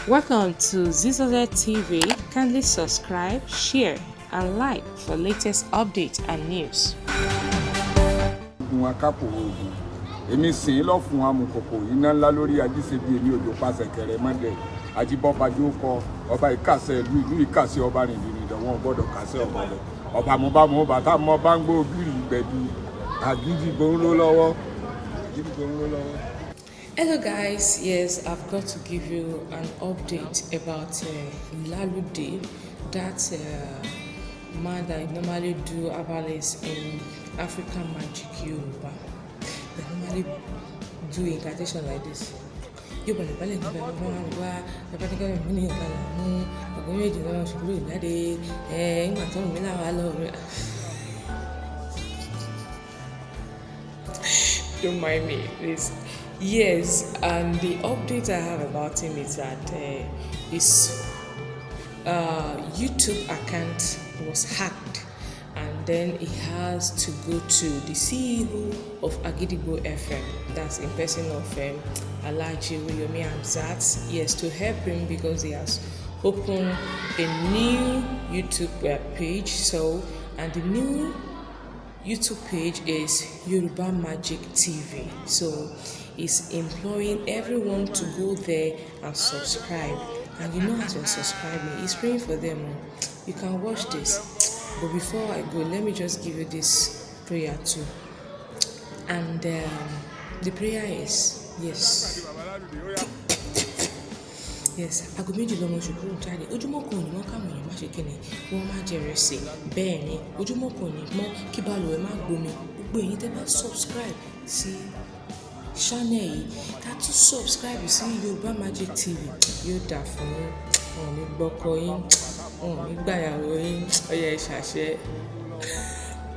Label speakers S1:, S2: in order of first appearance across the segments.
S1: Welcome to Zizoze TV. Kindly subscribe, share, and like for latest updates and news.
S2: Ogun akápò ogun, èmi sìn ín lọ́fun amùkòkò iná ńlá lórí ajíṣebí, èmi òjò pàṣẹ kẹrẹ mọ́dẹ àjíbọ́bájú kọ ọba ìkàsẹ̀ ìlú ìlú ìkàsẹ̀ ọba rìndìnrìndọ̀ wọn gbọ́dọ̀ kàsẹ̀ ọ̀bọ̀lẹ̀ ọba mọ́bámọ́ bàtà mọ́ bá ń gbó gírì gbẹ̀du àgídìgbò ń ró lọ́wọ́, àgídìgbò ń ró lọ́wọ́.
S1: Hello guys, yes, I've got to give you an update about Lalude, that man that normally do herbalist in African Magic Yoruba. They normally do incantation like this. Yóò balẹ̀ balẹ̀ nígbà bàbá wa wá bàbá ní kẹ́rin ní nǹkan là mú ọ̀gbọ́n méjì lọ́wọ́ ṣùgbọ́n ìjáde ẹ̀ ńgbà tó ń mi láwa lọ. Don't mind me, please. Yes, and the update I have about him is that his YouTube account was hacked, and then he has to go to the CEO of Agidigbo FM, that's in person of Alhaji Oriyomi Hamzat, yes, to help him because he has opened a new YouTube page. So, and the new YouTube page is Yoruba Magic TV. So he's imploring everyone to go there and subscribe. And you know, as you're subscribing, he's praying for them. You can watch this. But before I go, let me just give you this prayer too. And the prayer is, yes. Yes, aago méjì lọmọ ṣùkúrù jáde, ojúmọ́ kan ò ní mọ́ káwọn èèyàn má ṣe kíni wọ́n má jẹrẹ sí, bẹ́ẹ̀ ni ojúmọ́ kan ò ní mọ́ kí balùwẹ̀ má gbomi. Gbogbo ẹ̀yin tẹ́ bá subscribe sí channel yìí, ká tún subscribe sí Yorùbá Magic TV, yóò dà fún yín, wọn ò ní gbọ́kọ yín, wọn ò ní gbàyàwó yín, ọyẹ ìṣàṣẹ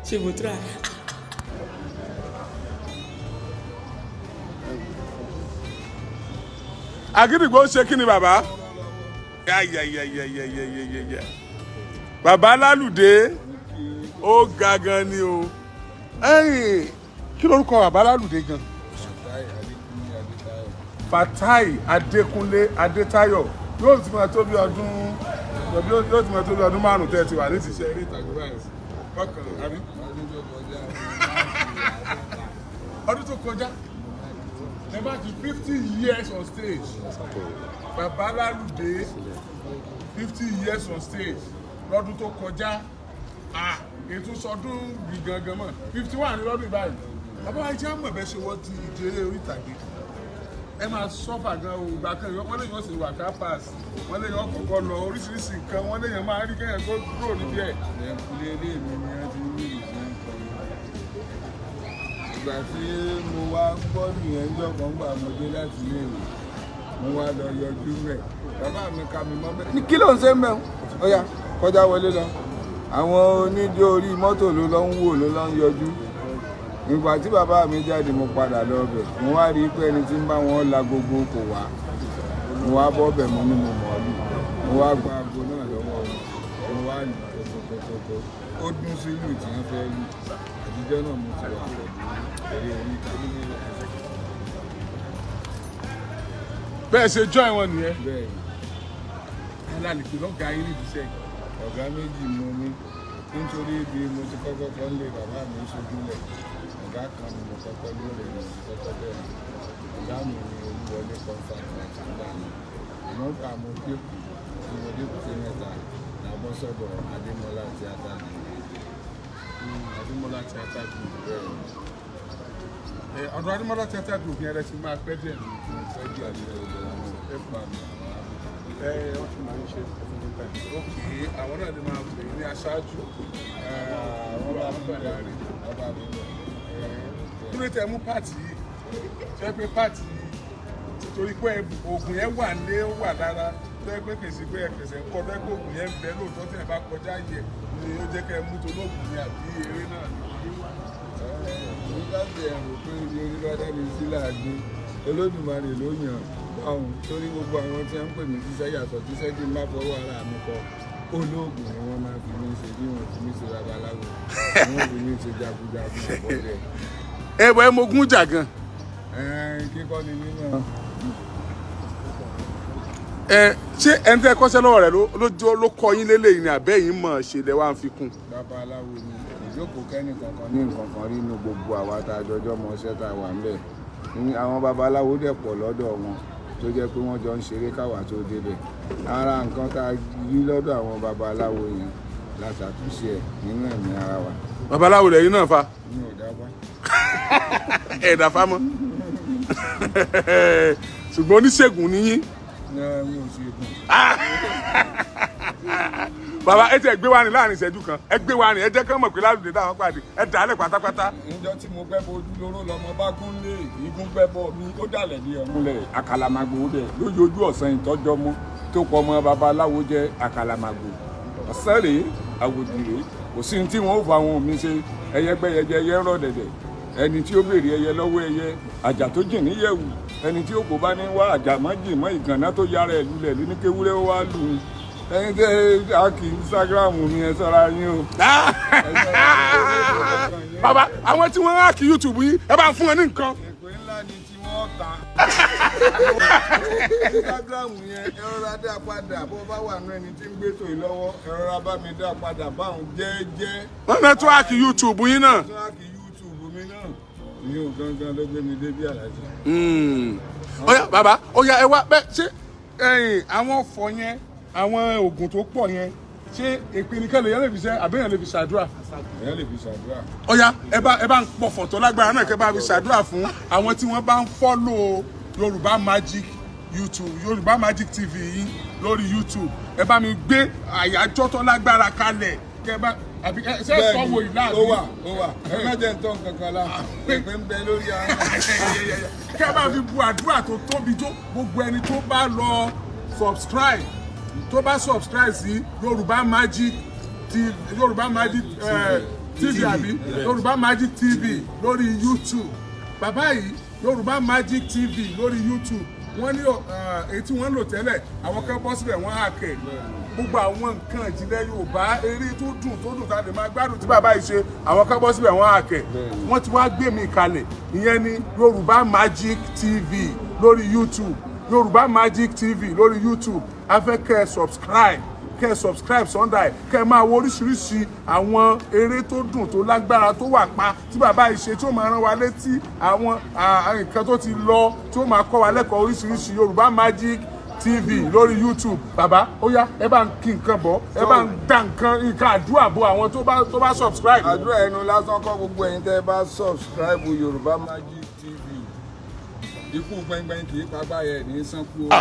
S1: ṣé mo try.
S2: Àgídìgbò ṣe kí ni bàbá? Ayayayayayayaya. Bàbá Lálùdé ó ga gan ni o. Ẹ̀yìn, kí lorúkọ bàbá Lálùdé gan? Fatai Adékúnlé Adétáyọ̀. Yóò ti máa tó bí ọdún, yóò ti máa tó bí ọdún márùn-ún tẹ́ ẹ ti wà ní ìṣiṣẹ́ eré ìtàgé báyìí. Bákan àbí? Ọdún tó kọjá. Ẹ bá ti 50 years on stage. Bàbá Lálùdé, 50 years on stage lọ́dún tó kọjá. Ah, ètò sọdún gbìgangan mọ̀ 51 ní lọ́dún báyìí. Bàbá wa jẹ́ àmọ̀ bẹ́ẹ̀ ṣe wọ́n ti ìdí eré orí ìtàgé. Ẹ máa sọ́fà gan o, ìgbà kan wọ́n lè yàn sí wàká pass, wọ́n lè yàn kọ̀kọ́ lọ oríṣiríṣi nǹkan, wọ́n lè yàn máa rí kẹ́yìn tó kúrò níbi ẹ̀.
S3: Ẹ̀kúlé ilé mi ni wọ́n ti ní ìlú ń kọ́. Ìgbà tí mo wá gbọ́ nìyẹn ńjọ́ kan gbà mo dé láti ilé ìwé, mo wá lọ yọjú mẹ́. Bàbá mi ka mi mọ́ bẹ́ẹ̀. Ní kí ló ń ṣe mẹ́ o? Ó yá, kọjá wọlé lọ. Àwọn oníjó orí mọ́tò ló lọ ń wò ló lọ ń yọjú. Ìgbà tí bàbá mi jáde mo padà lọ bẹ̀. Mo wá rí i pé ẹni tí ń bá wọn la gbogbo kò wá. Mo wá bọ́ bẹ̀, mo ní mo mọ̀ ọ́ lù. Mo wá gba aago náà lọ́wọ́ wọn. Mo wá lù kókókókó. Ó dún sí ìlú tí wọ́n fẹ́ lù. Àtijọ́ náà mo ti wà pẹ̀lú eré orí ìtàgé.
S2: Bẹ́ẹ̀ ṣe join wọn nìyẹn.
S3: Bẹ́ẹ̀ ni.
S2: Alálìpé lọ́gàá yín nídìí iṣẹ́ yìí.
S3: Ọ̀gá méjì mo ní, nítorí ibi mo ti kọ́kọ́ kọ́ lé bàbá mi sójúlẹ̀. Ọ̀gá kan ni mo kọ́kọ́ lóore ni mo ti kọ́kọ́ bẹ̀rẹ̀. Ọ̀gá mi ni Olúwọlé Comfort láti gbà mí. Àmọ́ gbà mo dẹ́kun tí mo dẹ́kun sí mẹ́ta làbọ́ sọ́dọ̀ Adémọ́lá Tíátà Group.
S2: Adémọ́lá Tíátà Group.
S3: Bẹ́ẹ̀ ni.
S2: Ọ̀dọ̀ Adémọ́lá Tíátà Group yẹn rẹ ti máa pẹ́ díẹ̀.
S3: Mo fẹ́ díẹ̀ ní ọ̀dọ̀ àwọn ẹ̀fà mi àwọn Áfíríkà.
S2: Ẹ wọ́n ti máa ń ṣe. Ok, àwọn náà ni máa pè ní aṣáájú.
S3: Wọ́n bá mi bẹ̀rẹ̀, wọ́n bá mi bẹ̀rẹ̀.
S2: Kí ló tẹ mú pàtì yìí? Ṣé pé pàtì yìí torí pé oògùn yẹn wà lé ó wà lára tó yẹ pé kèsì pé ẹ̀kẹ̀sẹ̀ ń kọ́ tó yẹ pé oògùn yẹn ń bẹ lóòótọ́ tí ẹ bá kọjá yẹ ni ó jẹ́ kẹ́ ẹ mú tó lóògùn ni àbí eré náà ni?
S3: Nígbà tí ẹ rò pé ibi orí bá dá mi sí láàgbé, Olódùmarè ló yàn báwọn, torí gbogbo àwọn tí wọ́n ń pè mí síṣẹ́ yàtọ̀ tíṣẹ́ tí n bá fọwọ́ ara mi kọ, olóògùn ni wọ́n máa fi mí ṣe, bí wọ́n fi mí ṣe babaláwo, wọ́n fi mí ṣe jagunjagun àbọ̀dẹ.
S2: Ẹ wọ ẹ mogún jà gan.
S3: Kíkọ́ ni mímọ́.
S2: Ẹ ṣé ẹni tẹ́ kọ́ṣẹ́ lọ́wọ́ rẹ̀ ló kọ́ yín lélẹ́yìn ni àbẹ́yìn mọ̀ ṣe lẹ́ wá ń fi kún?
S3: Babaláwo ni, ìjókòó kẹ́ni kankan ní nǹkan kan rí inú gbogbo àwa tá a jọjọ́ mọ iṣẹ́ tá a wà ńbẹ̀. Ní àwọn babaláwo dẹ̀ pọ̀ lọ́dọ̀ wọn tó jẹ́ pé wọ́n jọ ń ṣeré káwa tó débẹ̀. Ara nǹkan tá a rí lọ́dọ̀ àwọn babaláwo yẹn la ṣàtúnṣe ẹ̀ nínú ẹ̀mí ara wa.
S2: Babaláwo lẹ́yìn náà fa?
S3: Mi ò dábàá.
S2: Ẹ̀ẹ́dà fámọ́, ṣùgbọ́n oníṣègùn ni yín.
S3: Ní mi ò ṣe gùn.
S2: Bàbá, ẹ tẹ gbé wa rìn láàrin ìṣẹ́jú kan, ẹ gbé wa rìn, ẹ jẹ́ kán mọ̀ pé Lálùdé táwọn pàdé, ẹ dà á lẹ̀ pátápátá.
S3: Níjọ́ tí mo gbẹ́ bọ ojú lóró lọmọ bá gún lé igun gbẹ́ bọ mi, ó dàlẹ̀ ní ọ̀múlẹ̀ àkàlàmàgbò rẹ̀ lójú ojú ọ̀sán ìtọ́jọ́ mọ́ tó pọ̀ mọ́ babaláwo jẹ́ àkàlàmàgbò ọ̀sán rèé, àwòdì rèé, kò sí ní tí wọ́n ó fa àwọn mi ṣe. Ẹyẹ gbẹ́yẹjẹ ẹyẹ rọ̀ dẹ̀dẹ̀, ẹni tí ó béèrè ẹyẹ lọ́wọ́ ẹyẹ, àjà tó jìn níyẹ̀wù, ẹni tí ó kò bá ní wá àjà mọ́ jìn mọ́ ìgànná tó yára ẹ̀ lulẹ̀ ní kéwúrẹ́ ó wá lù ú. Ẹni tẹ́ a kì í Instagram mi, ẹ ṣọ́ra yín o. Ẹ ṣọ́ra yín o.
S2: Bàbá, àwọn tí wọ́n ń hack YouTube yín, ẹ bá ń fún wọn ní nǹkan.
S3: Èpè ńlá ni tí wọ́n ta. Instagram yẹn, ẹ rọra dá padà. Bó bá wà nú ẹni tí ń gbé tò yìí lọ́wọ́, ẹ rọra bá mi dá padà báwọn jẹ́ẹ́jẹ́.
S2: Wọ́n náà tún hack YouTube yín náà.
S3: Tún hack YouTube mi náà ìyẹn ò gangan ló gbé mi débi àlàjì.
S2: Ó yá bàbá, ó yá, ẹ wá bẹ́ẹ̀. Ṣé ẹ̀yin àwọn ọ̀fọ̀ yẹn, àwọn oògùn tó pọ̀ yẹn, ṣé èpè nìkan lè yẹn lè fi ṣe, àbẹ́yẹn lè fi ṣàdúrà?
S3: Èèyàn lè fi ṣàdúrà.
S2: Ó yá, ẹ bá ń pọ̀fọ̀ tó lágbára náà, kẹ́ bá fi ṣàdúrà fún àwọn tí wọ́n bá ń follow Yorùbá Magic YouTube, Yorùbá Magic TV yín lórí YouTube. Ẹ bá mi gbé àyájọ́ tó lágbára kalẹ̀, kẹ́ bá àbí ẹ ṣe é sọ́wọ́ ìlà
S3: Ó wà, ó wà. Ẹ má jẹ́ ntọ́ nǹkan kan la èpè ń bẹ lórí ara.
S2: Kẹ́ bá fi bu àdúrà tó tóbi tó gbogbo ẹni tó bá lọ subscribe, tó bá subscribe sí Yorùbá Magic TV, Yorùbá Magic TV àbí Yorùbá Magic TV lórí YouTube. Bàbá yìí, Yorùbá Magic TV lórí YouTube, wọ́n ní èyí tí wọ́n ń lò tẹ́lẹ̀, àwọn kan bọ́ síbẹ̀, wọ́n hack ẹ̀. Gbogbo àwọn nǹkan ìjìnlẹ̀ Yorùbá, eré tó dùn tó dùn tá a lè máa gbádùn tí bàbá yìí ṣe, àwọn kan bọ́ síbẹ̀, wọ́n hack ẹ̀. Wọ́n ti wá gbé mi kalẹ̀, ìyẹn ní Yorùbá Magic TV lórí YouTube, Yorùbá Magic TV lórí YouTube. A fẹ́ kẹ́ ẹ subscribe, kẹ́ ẹ subscribe sunday, kẹ́ ẹ máa wo oríṣiríṣi àwọn eré tó dùn, tó lágbára, tó wà pa tí bàbá yìí ṣe, tí ó máa rán wa létí àwọn nǹkan tó ti lọ, tí ó máa kọ́ wa lẹ́kọ̀ọ́ oríṣiríṣi. Yorùbá Magic TV lórí YouTube. Bàbá, ó yá, ẹ bá ń kí nǹkan bọ̀, ẹ bá ń dá nǹkan àdúrà bo àwọn tó bá subscribe.
S3: Àdúrà ẹnu lásán kọ́. Gbogbo ẹ̀yin tẹ́ ẹ bá subscribe Yorùbá Magic TV, ikú gbẹngbẹng kì í pagbá yẹ ní sánkú o,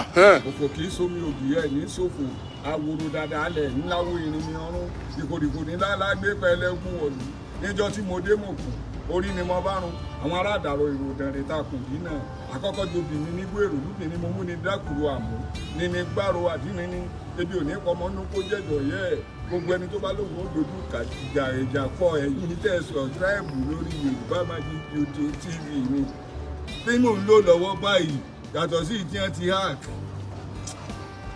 S3: òfò kì í sómi ògì yẹ ní sófò, aworo dáadáa lẹ̀ ńláwó irin ní ọrún, ìkòrìkò ní lálá gbé pẹlẹkùn wọ̀lú. Níjọ́ tí mo dé mọ̀kù, orí ni mo bá run àwọn ará àdàrọ ìròdàn rẹ̀ ta kùn dínà àkọ́kọ́ jobi mi nígbó èrò lóbìnrin, mo mú ni dákúrò àmú ní ní gbàrò àdínní ní ebi ò ní pọmọ nú kó jẹjọ yẹ ẹ. Gbogbo ẹni tó bá lóun ó dojú ìjà ìjà kọ ẹ̀yin tẹ́ ẹ subscribe lórí Yorùbá Magic YouTube TV mi tí mò ń lò lọ́wọ́ báyìí, yàtọ̀ sí ìtí wọn ti hack.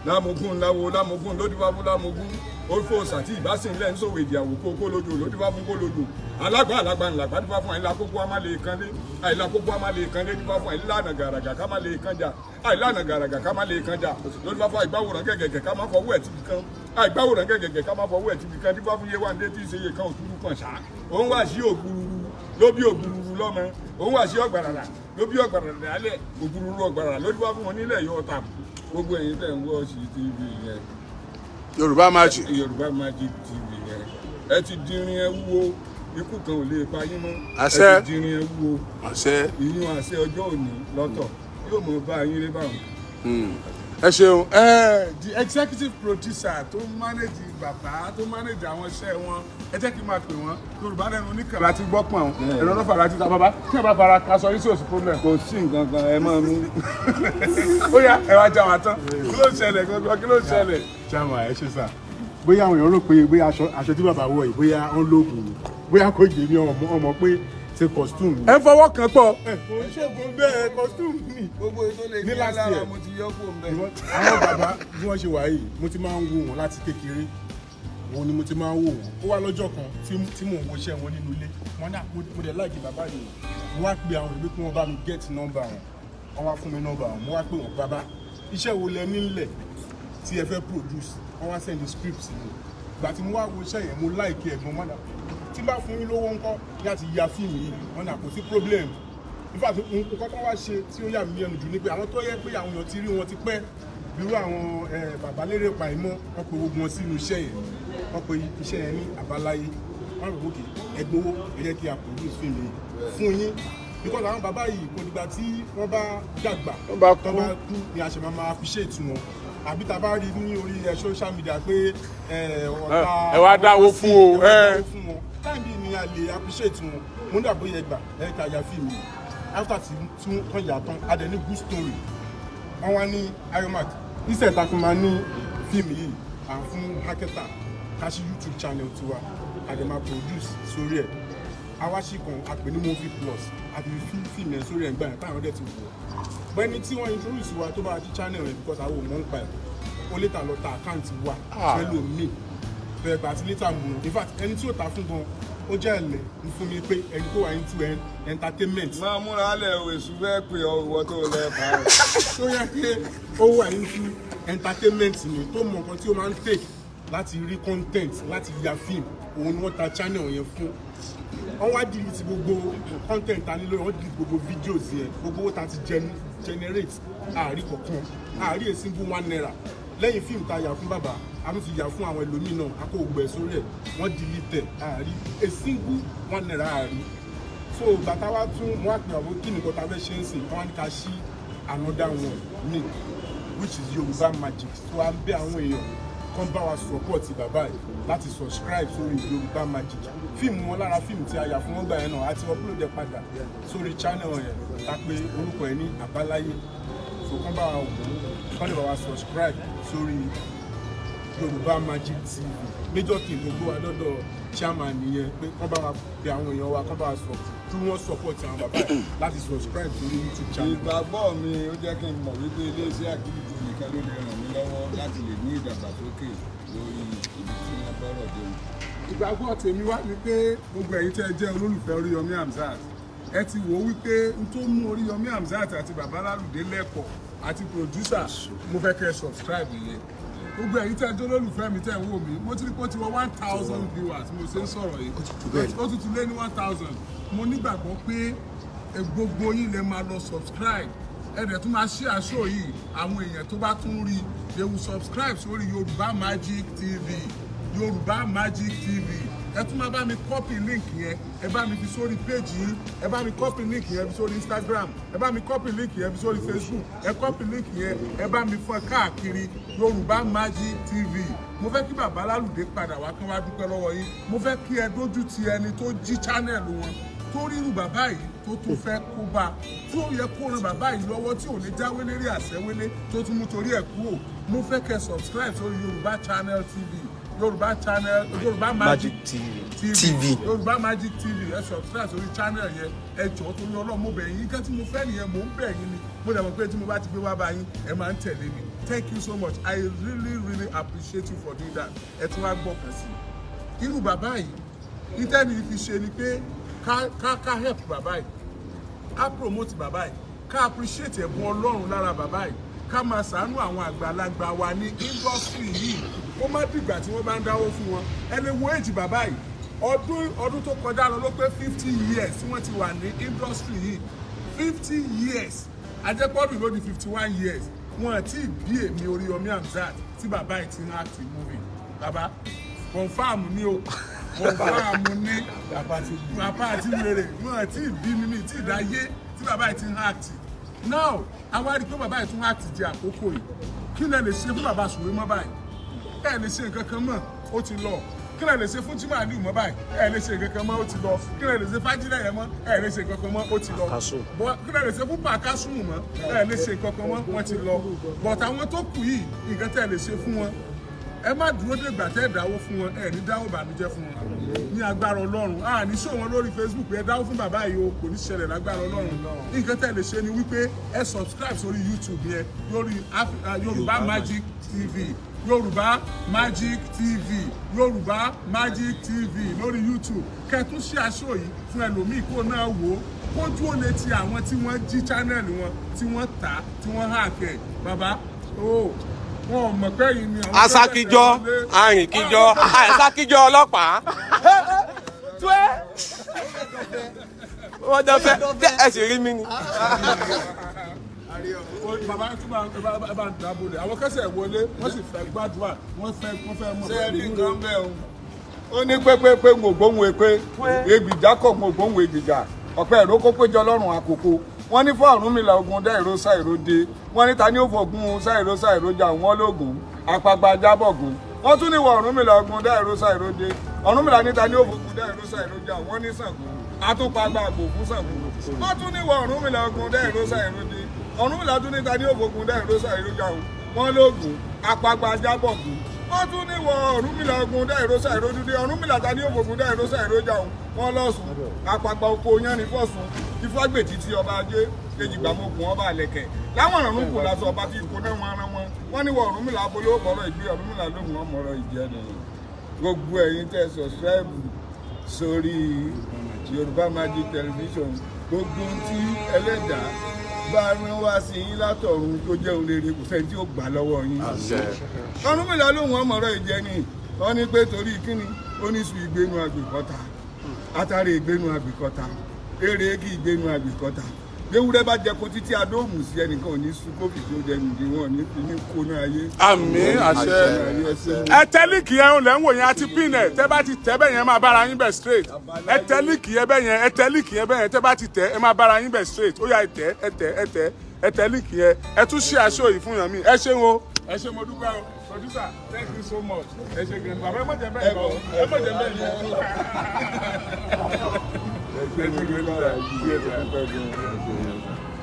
S3: Lámogún láwo lámogún ló dífá fún lámogún, ó fò sàtì ìbásìn lẹ́ ń sòwò èdè àwòkó kó lójó ló dífá fún kó lójó alágbá alágbá ńlágbá dífá fún àìlá kókó á má lè kan lé, àìlá kókó á má lè kan lé dífá fún àìlànà gàràgà ká má lè kan jà, àìlànà gàràgà ká má lè kan jà ló dífá fún àìgbáwòrán gẹ̀gẹ̀gẹ̀ ká má fọwọ́ ẹ̀ tìbí kan, àìgbáwòrán gẹ̀gẹ̀gẹ̀ ká má fọwọ́ ẹ̀ tìbí kan dífá fún Yéwándé tí í ṣe iye kan òtúrú kan ṣá. Òun wà sí ògúrúrú ló bí ògúrúrú lọ́mọ, òun wà sí ọ̀gbàràrà ló bí ọ̀gbàràrà lálẹ́, ògúrúrú ọ̀gbàràrà ló dífá fún wọn nílẹ̀ yọ ọ̀tà. Gbogbo ẹ̀yin tẹ̀ ń watch TV yẹn,
S2: Yorùbá Magic.
S3: Yorùbá Magic TV yẹn, ẹ ti dirin ẹ wúwo, ikú kan ò lè pa yín mọ́.
S2: Àṣẹ.
S3: Ẹ ti dirin ẹ wúwo.
S2: Àṣẹ.
S3: Ìyún àṣẹ ọjọ́ òní lọ́tọ̀ yóò mọ bá yín rí báwọn.
S2: Ẹ ṣeun. Ẹ the executive producer tó manage bàbá, tó manage àwọn iṣẹ́ wọn, ẹ jẹ́ kí n máa pè wọ́n. Yorùbá lẹ́nu oníkàn láti gbọ́ pọ̀n, ẹ̀rọ lọ́fà láti ta. Bàbá, tí ẹ bá fara kaṣọ yín sí òsì problem.
S3: Kò sí nǹkan kan, ẹ máa mú.
S2: Ó yá, ẹ wá já wa tán, kí ló ń ṣẹlẹ̀ gangan? Kí ló ń ṣẹlẹ̀?
S4: Chairman, ẹ ṣe sà. Bóyá àwọn èèyàn rò pé bóyá aṣọ tí bàbá wọ̀ yìí, bóyá ó ń lóògùn ni, bóyá kò yé mi. Ọmọ pé ṣe costume ni.
S2: Ẹ ń fọwọ́ kan pọ̀.
S4: Ẹ kò ń ṣògùn bẹ́ẹ̀, costume ni.
S3: Gbogbo ètò lè
S4: Ní
S3: ní
S4: last
S3: lára
S4: year.
S3: mo ti yọ kó ń bẹ.
S4: Àwọn bàbá bí wọ́n ṣe wà yìí, mo ti máa ń wo wọn láti kékeré wọn ni mo ti máa ń wò wọ́n. Ó wá lọ́jọ́ kan tí mò ń wo iṣẹ́ wọn nínú ilé wọn náà, mo dẹ̀ like bàbá yìí. Mo wá pe àwọn ìwé kí wọ́n bá mi get nọ́mbà wọn. Wọ́n wá fún mi nọ́mbà wọn. Mo wá pè wọ́n, "Bàbá, iṣẹ́ wo lẹ nílẹ̀?" tí ẹ fẹ́ produce. Wọ́n wá send the script sí mi. Ìgbà tí mo wá wo iṣẹ́ yẹn, mo like ẹ̀ gan. Mọ́nà tí bá fún yín lówó ńkọ́ láti ya fíìmù yìí? Wọ́n ní kò sí problem. In fact, nǹkan tó wá ṣe tí ó yà mí lẹ́nu jù ni pé àwọn tó yẹ pé àwọn èèyàn ti rí wọn ti pẹ́, irú àwọn bàbá lérè pàìmọ́, wọ́n pe gbogbo wọn sínú iṣẹ́ yẹn. Wọ́n pe iṣẹ́ yẹn ní Àbáláyé. Wọ́n rò wókè ẹ gbowó, ẹ jẹ́ kí a produce fíìmù yìí fún yín, because àwọn bàbá yìí, kò dìgbà tí wọ́n bá dàgbà,
S3: Wọ́n bá kú.
S4: tó bá kú ni a ṣe máa máa appreciate wọn, àbí tá a bá rí ní orí social media pé ọ̀tá
S2: Ẹ wá dáwó fún o,
S4: ẹ wá
S2: ẹ.
S4: dáwó fún wọn, time bíi ni a lè appreciate wọn. Mo ní àbóyẹ ẹgbà ẹ ká ya fíìmù yìí. After tí wọ́n yà tán, a dẹ̀ ní good story. Wọ́n wá ní Ayomat, instead ta fi máa ní fíìmù yìí, à ń fún marketer ká sí YouTube channel tiwa, a dẹ̀ máa produce sórí ẹ̀. Àwa sì kan a pè ní Movie Plus, a ti fi fíìmù yẹn sórí ẹ̀ gbà yẹn táwọn dẹ̀ ti wọ̀ ọ́. Bẹ́ẹ̀ ni tí wọ́n introduce wa tó bá ti channel yẹn, because àwọn ò mọ̀ ń pa ẹ̀, ó later lọ ta account wa fẹ́lòmíì bẹ́ẹ̀. Gbà tí later mú, in fact, ẹni tí ó ta fún gan, ó jẹ́ ẹ̀lẹ́ ń fún mi pé ẹni tó wà into entertainment,
S3: Máa múra lẹ̀ o, èṣù fẹ́ pè ọ́, ìwọ tó lẹ́ bá ọ.
S4: Tó yẹ pé ó wà into entertainment ni, tó mọ nǹkan tí ó máa ń take láti rí content, láti ya film, òun ni wọ́n ta channel yẹn fún. Wọ́n wá delete gbogbo content ta nílò, wọ́n delete gbogbo videos yẹn. Gbogbo owó ta ti generate, àárí kankan, àárí a single one naira. Lẹ́yìn fíìmù ta yà fún bàbá, a tún ti yà fún àwọn ẹlòmíì náà, a kó gbẹ sórí ẹ̀, wọ́n delete ẹ̀, àárí a single one naira, àárí. So bàtà wa tún mo wá pè àwọn, kí nìkan ta fẹ́ ṣe ń sìn? Wọ́n á ní ká ṣí another one mi, which is Yorùbá Magic. So à ń bẹ àwọn èèyàn kan bá wa support bàbá yìí láti subscribe sórí Yorùbá Magic. Fíìmù wọn, lára fíìmù tí a yà fún wọn gbà yẹn náà, àti upload ẹ padà sórí channel yẹn, ta pé orúkọ ẹ ní Àbáláyé. So kán bá wa wò ó, kán lè bá wa subscribe sórí Yorùbá Magic TV. Major thing tó gbé wa dọ́dọ̀ chairman nìyẹn, pé kán bá wa bẹ àwọn èèyàn wa, kán bá wa sọ kí wọ́n support àwọn bàbá yìí láti subscribe sórí YouTube channel.
S3: Ìgbàgbọ́ mi, ó jẹ́ kí n mọ̀ wípé iléeṣẹ́ Àgídìgbo nìkan ló lè ràn mí lọ́wọ́ láti lè ní ìdàgbàsókè lórí ibi tí wọ́n bọ́rọ̀ dé o.
S2: Ìgbàgbọ́ tèmi wá ni pé gbogbo ẹ̀yin tẹ́ ẹ jẹ́ olólùfẹ́ Oríyọmí Hamzat, ẹ ti wò ó wípé n tó mú Oríyọmí Hamzat àti Bàbá Lálùdé lẹ́kọ̀ọ́ àti producer, mo fẹ́ kẹ́ ẹ subscribe yẹn. Gbogbo ẹ̀yin tẹ́ ẹ jẹ́ olólùfẹ́ mi, tẹ́ ẹ ń wò mí, mo ti rí pé ó ti wọ 1,000 viewers. Mo ṣe ń sọ̀rọ̀ yìí, ó tún ti lé ní 1,000. Mo nígbàgbọ́ pé gbogbo yín lè máa lọ subscribe. Ẹ dẹ̀ tún máa share show yìí. Àwọn èèyàn tó bá tún rí, they will subscribe sórí Yorùbá Magic TV, Yorùbá Magic TV. Ẹ tún máa bá mi copy link yẹn, ẹ bá mi fi sórí page yín, ẹ bá mi copy link yẹn fi sórí Instagram, ẹ bá mi copy link yẹn fi sórí Facebook, ẹ copy link yẹn, ẹ bá mi fọ́n káàkiri. Yorùbá Magic TV. Mo fẹ́ kí bàbá Lálùdé padà wá, kí wọ́n wá dúpẹ́ lọ́wọ́ yín. Mo fẹ́ kí ẹ dójú ti ẹni tó jí channel wọn, tó ríru bàbá yìí, tó tún fẹ́ kó bá, tí ó yẹ kó ran bàbá yìí lọ́wọ́, tí ò ní jáwé lérí àṣẹwélé, tó tún mú torí ẹ̀ kúrò. Mo fẹ́ kẹ́ subscribe sórí Yorùbá Channel TV, Yorùbá Channel, Yorùbá Magic
S5: Magic TV.
S2: TV, Yorùbá Magic TV. Ẹ subscribe sórí channel yẹn. Ẹ jọ̀ọ́, torí Ọlọ́run, mo bẹ̀ yín. Nǹkan tí mo fẹ́ nìyẹn, mò ń bẹ̀ yín ni. Mo dẹ̀ mọ̀ pé tí mo bá ti gbé wá bá yín, ẹ máa ń tẹ̀lé mi. Thank you so much. I really, really appreciate you for doing that. Ẹ tún wá gbọ́ kan sí i. Irú bàbá yìí, ìtẹ́ni fi ṣe ni pé ká help bàbá yìí, ká promote bàbá yìí, ká appreciate ẹ̀bùn Ọlọ́run lára bàbá yìí, ká máa ṣàánú àwọn àgbàlagbà wa ní industry yìí. Kó má dìgbà tí wọ́n bá ń dáwó fún wọn. Ẹ lè wo èjì bàbá yìí, ọdún tó kọjá lọ ló pé 50 years tí wọ́n ti wà ní industry yìí. 50 years, ajẹ́pọ́dù ló di 51 years. Wọn àti bí èmi Oríyọmí Hamzat tí bàbá yìí ti ń act movie. Bàbá, confam ni o, confam ni. Bàbá àti wèrè, wọn àti bí mi tí ìdáyé tí bàbá yìí ti ń act. Now, àwa rí i pé bàbá yìí tún act di àkókò yìí. Kí lẹ lè ṣe fún bàbá Sùwé mọ́ báyìí? Ẹ lè ṣe nǹkan kan mọ́, ó ti lọ. Kí lẹ lè ṣe fún Jimoh Aliu mọ́ báyìí? Ẹ lè ṣe nǹkan kan mọ́, ó ti lọ. Kí lẹ lè ṣe fájílẹ̀ yẹn mọ́? Ẹ lè ṣe nǹkan kan mọ́, ó ti lọ. Bọ́ kí lẹ lè ṣe fún Pàkásùmù mọ́? Ẹ lè ṣe nǹkan kan mọ́, wọ́n ti lọ. But àwọn tó kù yìí, nǹkan tẹ́ ẹ lè ṣe fún wọn, ẹ má dúró dègbà tẹ́ ẹ dáwó fún wọn. Ẹ ní dáwó bànújẹ́ fún wọn ní agbára Ọlọ́run. A ní ṣó wọn lórí Facebook, ẹ dáwó fún bàbá yìí o, kò ní ṣẹlẹ̀ lágbára Ọlọ́run. Nǹkan tẹ́ ẹ lè ṣe ni wípé ẹ subscribe sórí YouTube yẹn, lórí Yorùbá Magic TV, Yorùbá Magic TV, Yorùbá Magic TV lórí YouTube. Kẹtún ṣe aṣọ yìí fún ẹlòmíì kó náà wò ó, kójú ó lè ti àwọn tí wọ́n jí channel wọn, tí wọ́n tà, tí wọ́n hack ẹ̀. Bàbá o. Wọn ò mọ̀ pé yìí ni àwọn.
S5: Asákíjọ, arìnkíjọ, àìsákíjọ ọlọ́pàá. Wọ́n jọ fẹ́ tẹ́ ẹ sì rí mi ni.
S2: Bàbá tún bá bá bá ń dábò lẹ̀. Àwọn kẹsẹ̀ wọlé, wọ́n sì fẹ́ gbàdúrà, wọ́n fẹ́ mọ̀.
S3: Ṣé ẹ rí nǹkan bẹ́ẹ̀ o? Ó ní pépépé ń ògbóhùn èpè, ègbìjà kọ̀ ń ògbóhùn ègbìjà, ọ̀pẹ ẹ̀rọ kó péjọ lọ́rùn àkókò. Wọ́n ní fún Ọ̀rúnmìlà ogun dá ìró sá ìró dé. Wọ́n ní ta ni ó fògùn sá ìró sá ìró jà? Wọ́n lóògùn àpagbà jábọ̀gùn. Wọ́n tún ní wọ Ọ̀rúnmìlà ogun dá ìró sá ìró dé. Ọ̀rúnmìlà ní ta ni ó fògùn dá ìró sá ìró jà? Wọ́n ní Ṣàngó, àtúpagbà àgbò fún Ṣàngó. Wọ́n tún ní wọ Ọ̀rúnmìlà ogun dá ìró sá ìró dé. Ọ̀rúnmìlà tún ní ta ni ó fògùn dá ìró sá ìró jà? Wọ́n lóògùn àpagbà jábọ̀gùn. Wọ́n tún ní wọ Ọ̀rúnmìlà ogun dá ìró sá ìró dúdú. Ọ̀rúnmìlà ta ní òfògùn dá ìró sá ìró jà? Wọ́n lọ́sùn, àpàgbà oko yanrìn fọ̀sùn. Ifágbètì tí ọba ajé ejìgbàmọ̀gùn ọba àlẹ̀kẹ̀ láwọn ọ̀run kò lásọ ọba tí kò náà wọn ara wọn. Wọ́n ní wọ Ọ̀rúnmìlà abolówó bọ̀rọ̀ ìgbé. Ọ̀rúnmìlà lóhùn ọmọọ̀rọ̀ ìjẹ́ nìyẹn. Gbogbo ẹ̀yin tẹ́ subscribe sórí Yorùbá Magic Television, gbogbo ohun tí ẹlẹ́dàá bá rán wá sí yín látọ̀run tó jẹ́ ohun rere, kò sẹ́ni tí ó gbà lọ́wọ́ yín. Ọ̀rúnmìlà lóhùn ọmọọ̀rọ̀ ìjẹ́ ni. Wọ́n ní pé torí kíni? Ó ní sùn ìgbénu àgbèkọ́ta, atare ìgbénu àgbèkọ́ta, eré kí ìgbénu àgbèkọ́ta. Léwúrẹ́ bá jẹ kó títí adóòmù sí, ẹnìkan ò ní sùn kó fìdí ó dẹnu dé, wọn ò ní fi ní kóná ayé.
S2: Àmín, àṣẹ. Ẹ tẹ link yẹn ń lẹ́ ń wò yẹn àti pin ẹ̀. Tẹ́ bá ti tẹ́ bẹ́ẹ̀ yẹn, máa bára yín bẹ̀ straight. Ẹ tẹ link yẹn bẹ́ẹ̀ yẹn, ẹ tẹ link yẹn bẹ́ẹ̀ yẹn. Tẹ́ bá ti tẹ́, ẹ máa bára yín bẹ̀ straight. Ó yá, ẹ tẹ, ẹ tẹ, ẹ tẹ, ẹ tẹ link yẹn. Ẹ tún ṣe aṣọ yìí fún yàn mí. Ẹ ṣeun o, ẹ ṣe, mo dúpẹ́ o. Producer, thank you so much. Ẹ ṣe gan. Bàbá, ẹ mọ̀ jẹ́ bẹ́ẹ̀ lọ, ẹ mọ̀ jẹ́ bẹ́ẹ̀ lọ. Ẹ ṣe gan.